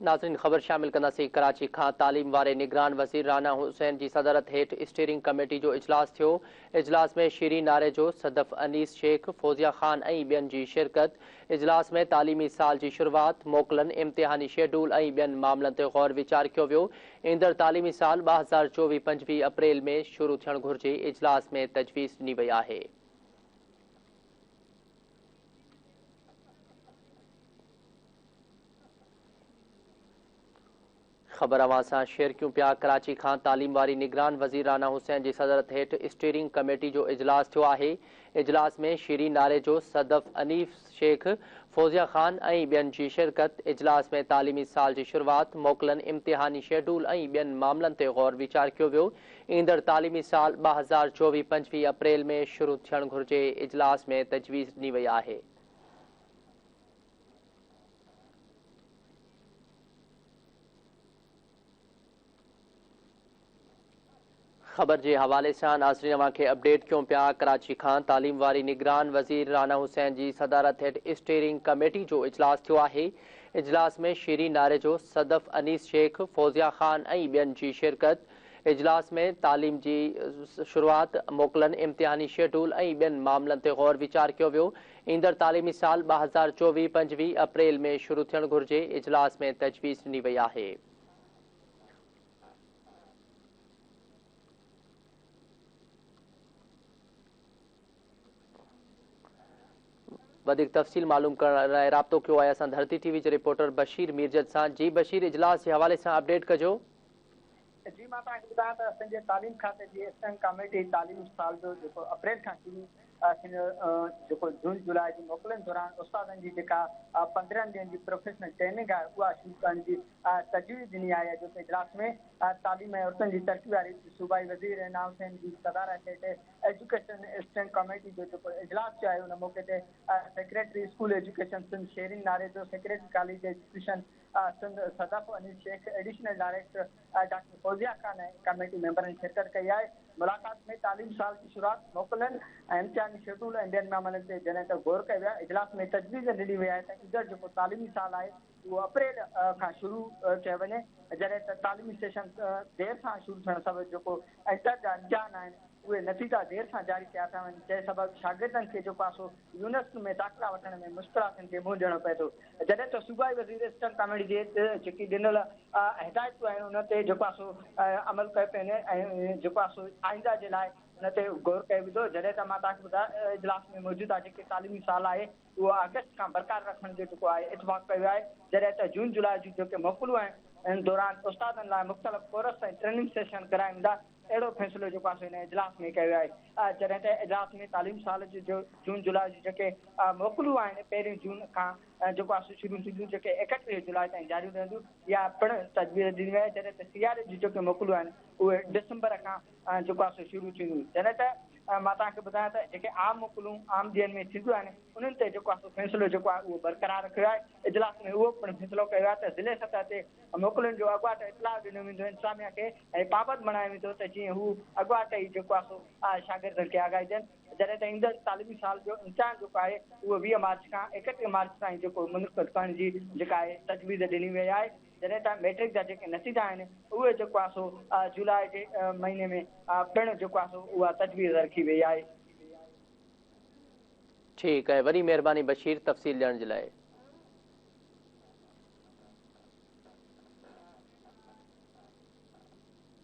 ناظرين خبر شامل ڪنداسين ڪراچي کان تعليم واري نگران وزير رانا حسين جي صدارت هيٺ اسٽيئرنگ ڪميٽي جو اجلاس ٿيو. اجلاس ۾ شيرين ناريجو، صدف انيس شيخ، فوزيا خان ۽ ٻين جي شرڪت. اجلاس ۾ تعليمي سال جي شروعات، موڪلن، امتحاني شيڊول ۽ ٻين معاملن تي غور ويچار ڪيو ويو. ايندڙ تعليمي سال 2024-25 اپريل ۾ شروع ٿيڻ گهرجي، اجلاس ۾ تجويز ڏني وئي آهي. خبر اوهان سان شيئر ڪيون پيا ڪراچي کان تعليم واري نگران وزير رانا حسين جي صدارت هيٺ اسٽيئرنگ ڪميٽي جو اجلاس ٿيو آهي. اجلاس ۾ شيرين ناريجو، صدف انيف شيخ، فوزيا خان ۽ ٻين جي شرڪت. اجلاس ۾ تعليمي سال جي شروعات، موڪلن، امتحاني شيڊول ۽ ٻين معاملن تي غور ويچار ڪيو ويو. ايندڙ تعليمي سال 2024-25 اپريل ۾ شروع ٿيڻ گهرجي، اجلاس ۾ تجويز ڏني وئي آهي. خبر جي حوالي سان ناظرين اوهان کي اپڊيٽ ڪيون پيا ڪراچي کان تعليم واري نگران وزير رانا حسين جي صدارت هيٺ اسٽيئرنگ ڪميٽي جو اجلاس ٿيو آهي. اجلاس ۾ شيرين ناريجو، صدف انيس شيخ، فوزيا خان ۽ ٻين جي شرڪت. اجلاس ۾ تعليم جي شروعات، موڪلن، امتحاني شيڊول ۽ ٻين معاملن تي غور ويچار ڪيو ويو. ايندڙ تعليمي سال 2024-25 اپريل ۾ شروع ٿيڻ گهرجي، اجلاس ۾ تجويز ڏني وئي آهي. وڌيڪ تفصيل معلوم ڪرڻ لاء رابطو ڪيو آهي اسان ڌرتي ٽي وي جي رپورٽر بشير ميرجت سان. جي بشير اجلاس جي حوالي سان اپڊيٽ ڪجو. جي مان توهان کي ٻڌايان ته اسان جي تعليم کاتي جي اسٽينڊ ڪاميٽي تعليمي سال جو جيڪو اپريل کان شروع ٿيندڙ جيڪو جون جولاء جي موڪلن دوران استادن جي جيڪا 15 ڏينهن جي پروفيشنل ٽريننگ آهي اها شروع ڪرڻ جي تجويز ڏني آهي. اڄوڪي اجلاس ۾ تعليم ۽ عورتن جي ترقي واري صوبائي وزير رعنا حسين جي صدارت هيٺ ايجوڪيشن اسٽينڊ ڪاميٽي جو جيڪو اجلاس ٿيو آهي ان موقعي تي secretary school education Sindh Shirin Narejo, secretary college education Sindh Sadaf Anees Shaikh, additional director doctor Fauzia Khan ۽ committee ميمبرن شرڪت ڪئي آهي. ملاقات ۾ تعليم سال جي شروعات، موڪلن ۽ امتحاني شيڊول ۽ ٻين معاملن تي جڏهن ته غور ڪيو ويو. اجلاس ۾ تجويز ڏني وئي آهي ته ايندڙ جيڪو تعليمي سال آهي اهو اپريل کان شروع ڪيو وڃي جڏهن ته تعليمي سيشن دير سان شروع ٿيڻ سبب جيڪو انٽر جا امتحان آهن اهي نتيجا دير سان جاري ڪيا پيا وڃن جنهن سبب شاگردن کي جيڪو آهي سو يونيورسٽين ۾ داخلا وٺڻ ۾ مشڪلاتن کي منهن ڏيڻو پئي ٿو جڏهن ته صوبائي وزير اسٽنٽ ڪاميٽي جي جيڪي ڏنل هدايتون آهن ان تي جيڪو آهي سو عمل ڪيو پيو وڃي ۽ جيڪو آهي سو آئنده جي لاء ان تي غور ڪيو ويندو جڏهن ته مان توهان کي ٻڌايان اجلاس ۾ موجوده جيڪي تعليمي سال آهي اهو آگسٽ کان برقرار رکڻ جو جيڪو آهي اتفاق ڪيو ويو آهي جڏهن ته جون جولاء جون جيڪي موڪلون آهن ان دوران استادن لاء مختلف ڪورس ۽ ٽريننگ سيشن ڪرايا ويندا اهڙو فيصلو جيڪو آهي سو هن اجلاس ۾ ڪيو ويو آهي جڏهن ته اجلاس ۾ تعليم سال جون جون جولاء جون جيڪي موڪلون آهن پهرين جون کان جيڪو آهي سو شروع ٿينديون جيڪي 31 جولاء تائين جاري رهنديون اها پڻ تجويز ڏني وئي آهي جڏهن ته سياري جون جيڪي موڪلون آهن اهي ڊسمبر کان جيڪو آهي سو شروع ٿينديون جڏهن ته مان توهان کي ٻڌايان ته جيڪي عام موڪلون عام ڏينهن ۾ ٿينديون آهن انهن تي جيڪو آهي سو فيصلو جيڪو آهي اهو برقرار رکيو ويو آهي اجلاس ۾ اهو پڻ فيصلو ڪيو ويو آهي ته ضلعي سطح تي موڪلن جو اڳواٽ اطلاع ڏنو ويندو انتظاميا کي ۽ پابند بڻايو ويندو ته جيئن هو اڳواٽ ئي جيڪو آهي سو شاگردن کي آگاهي ڏين جڏهن ته ايندڙ تعليمي سال جو امتحان جيڪو آهي اهو 20 مارچ کان 31 مارچ تائين جيڪو منعقد ڪرڻ جي جيڪا آهي تجويز ڏني وئي آهي جڏهن ته ميٽرڪ جا جيڪي نتيجا آهن اهي جيڪو آهي سو جولاء جي مهيني ۾ پڻ جيڪو آهي سو اها تجويز رکي وئي آهي. ٺيڪ آهي وڏي مهرباني بشير تفصيل ڏيڻ جي لاء.